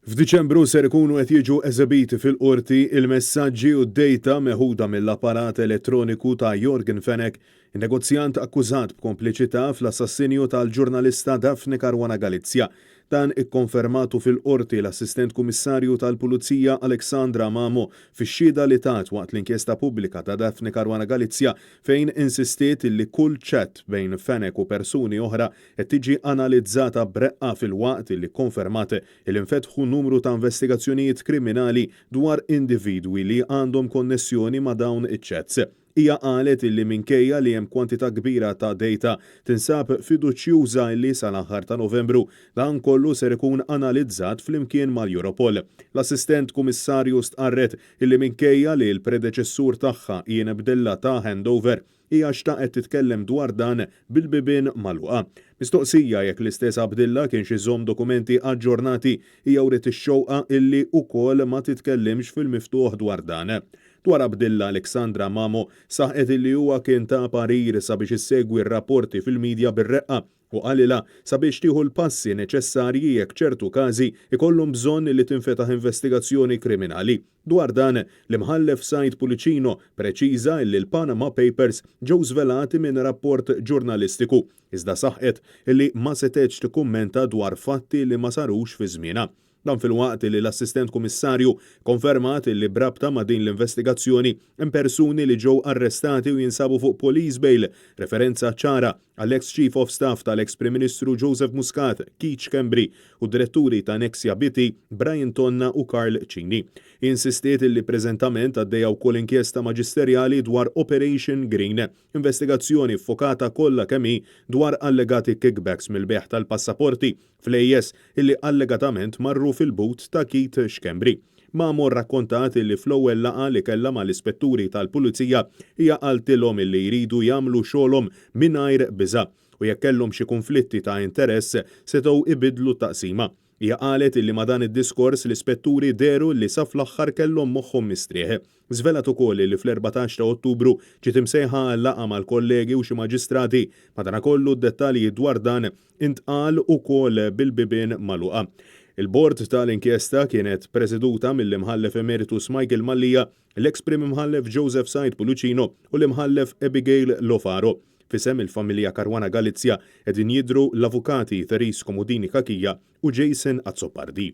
F'Diċembru ser ikunu qed jiġu eżebiti fil-Qorti il-messaġġi u d-dejta meħuda mill-apparat elettroniku ta' Yorgen Fenech, in-negozjant akkużat b'kompliċità fl-assassinju tal-ġurnalista Daphne Caruana Galizia. Dan ikkonfermatu fil-Qorti l-Assistent Kummissarju tal-Pulizija Alexandra Mamo fix-xhieda li tat waqt l-inkjesta pubblika ta' Daphne Caruana Galizia fejn insistiet li kull chat bejn Fenech u persuni oħra qed tiġi analizzata b'reqqa filwaqt li kkonfermat li nfetħu numru ta' investigazzjonijiet kriminali dwar individwi li għandhom konnessjoni ma' dawn iċ-chats. Hija qalet illi minkejja li hemm kwantità kbira ta' data tinsab fiduċjuża illi sal-aħħar ta' Novembru dan kollu ser ikun analizzat flimkien mal-Europol. L-Assistent Kummissarju stqarret illi minkejja li l-predeċessur tagħha Ian Abdilla ta handover, hija xtaqet titkellem dwar dan bil-bibien magħluqa. Mistoqsija jekk l-istess Abdilla kienx iżomm dokumenti aġġornati, hija wriet ix-xewqa illi ukoll ma titkellimx fil-miftuħ dwar dan. Dwar Abdilla, Alexandra Mamo saħqet illi huwa kien ta parir sabiex issegwi r-rapporti fil-midja bir-reqqa u qalilha sabiex tieħu l-passi neċessarji jekk ċertu każi jkollhom bżonn li tinfetaħ investigazzjoni kriminali. Dwar dan, l-Imħallef Said Pullicino preċiża illi l-Panama Papers ġew żvelati minn rapport ġurnalistiku, iżda saħqet illi ma setgħetx tikkummenta dwar fatti li ma sarux fi żmienha. Dan filwaqt li l-Assistent Kummissarju kkonfermat li b'rabta ma' din l-investigazzjoni hemm persuni li ġew arrestati u jinsabu fuq police bail, referenza ċara għall-eks Chief of Staff tal-eks Prim Ministru Joseph Muscat, Keith Schembri u d-diretturi ta' Nexia BT, Brian Tonna u Karl Cini. Hi insistiet li preżentament għaddejja wkoll inkjesta maġisterjali dwar Operation Green, investigazzjoni ffokata kollha kemm hi dwar allegati kickbacks mill-bejgħ tal-passaporti Flejjes illi allegatament marru fil-but ta' Keith Schembri. Mamo rrakkontat illi fl-ewwel laqgħa li kellha mal-ispetturi tal-Pulizija hija qaltilhom illi jridu jagħmlu xogħolhom mingħajr biża' u jekk kellhom xi kunflitti ta' interess setgħu ibiddlu t-taqsima. Hija qalet illi ma' dan id-diskors l-ispetturi dehru li sa fl-aħħar kellhom moħħhom mistrieħ. Żvelat ukoll li fl-14 ta' Ottubru ġiet imsejħa għal laqgħa mal-kollegi u xi maġistrati, madanakollu d-dettalji dwar dan intqal ukoll bil-bibien magħluqa. Il-Bord tal-Inkjesta kienet preseduta mill-Imħallef Emeritus Michael Mallia, l-eks Prim Imħallef Joseph Said Pullicino u l-Imħallef Abigail Lofaro. F'isem il-familja Caruana Galizia qegħdin jidhru l-Avukati Therese Comodini Cachia u Jason Azzopardi.